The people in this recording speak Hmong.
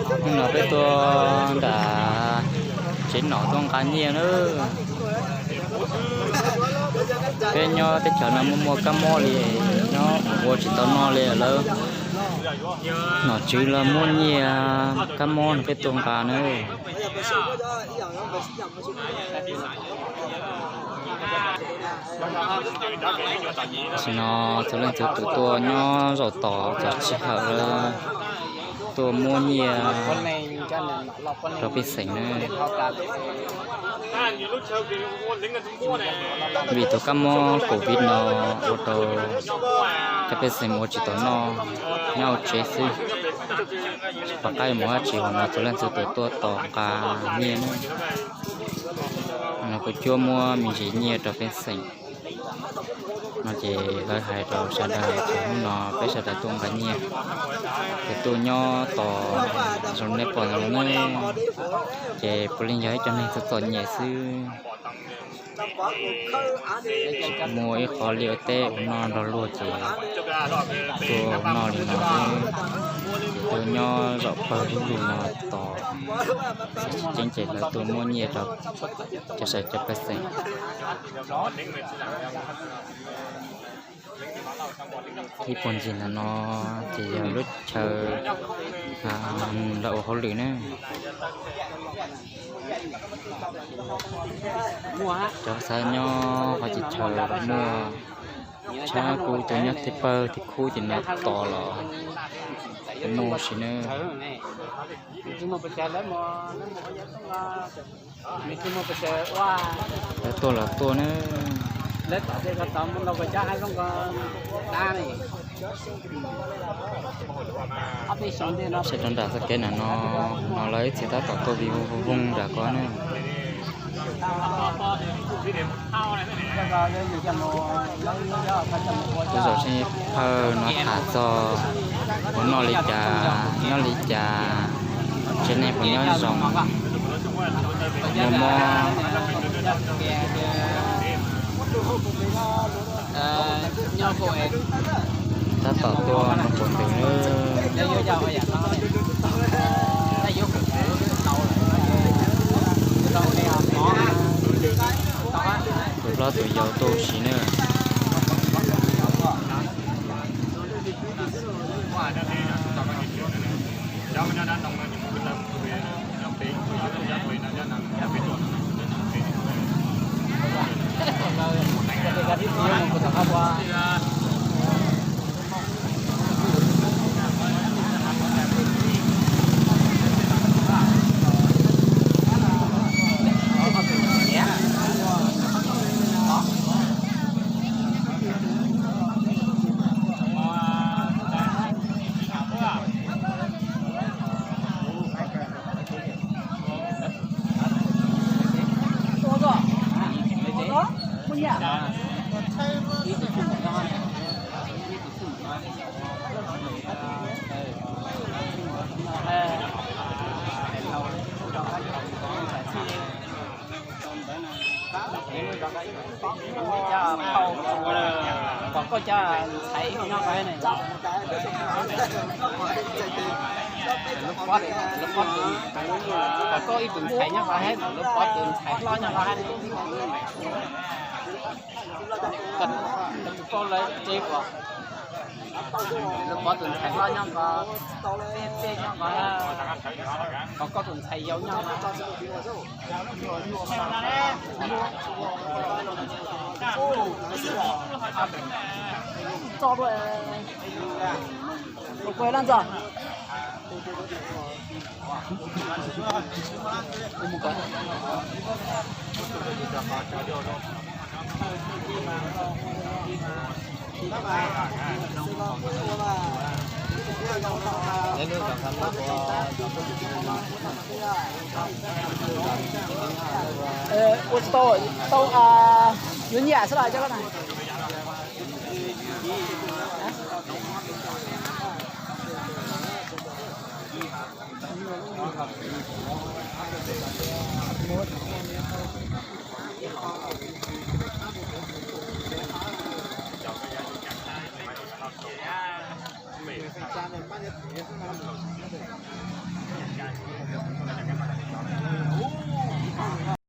Hnub no peb tuaj nram tsev nom tuaj nqa nyiaj na. Peb nyob teb chaws no muaj muaj kab mob li, nyob ua tsis tau noj li lawm. Nom tswv los muab nyiaj kab mob no peb tuaj nqa na. Tam sim no txhua leej txhua tus tuaj nyob zaum tod txog sij hawm lawm, tuaj muab nyiaj rau pej xeem na. Vim tus kab mob covid no ua rau cov pej xeem mus ua tsis tau noj, nyob hauv tsev xwb, tsis pom qab mus dab tsi, hos no txhua leej txhua tus tuaj tos nqa nyiaj na. No kuv cuab muab me ntsis nyiaj rau pej xeem no ces lawv hais rau sawv daws tias hnub no peb sawv daws tuaj nqa nyiaj, ces tuaj nyob tos zoo nej pom ntawd na, ces puav leej yog ib co neeg txom txom nyem xwb. Muaj ib qho liaj ua teb ua noj nrog luag ces tuaj noj li no xwb. Ces tuaj nyob zaum pawg lug no tos, tsis ceeb ces lawv tuaj muab nyiaj rau cov sawv cov pej xeem. Ib puag ntsis ntawm no ces yog lub chaw lawv ua hauj lwm na. Cov xav nyob qhov tsis chaw muaj, tshab kuv tuaj nyob thib pawg thib khub ces no tos los muaj si na. Lawv tuaj los tuaj na. Saib rau nram txoj kev nram no, no lawv ib txhia tab tom tuaj vij voog nram ko na. Kuv zaum seb phawj no tham txog puas noj li cas nyob li cas, tsev neeg puas nyob zoo, muaj mob. Tab tom tuaj mus puag ntws na. Tus hlob tus yau tuaj ua si na. Pom koj cov ntxhais nyob qhov ne, lawv pob, lawv pob, pom koj ib tug ntxhais nyob qhov hab, lawv pov tus ntxhais hlob nyob qhov hab. Koj, lawv tsev puas, lawv pov tus ntxhais hlob nyob ko, tej nyob ko, pom koj tus ntxhais yau nyob ko. Ua tsis tau, tau yuav nyiaj xwb los cov koj na.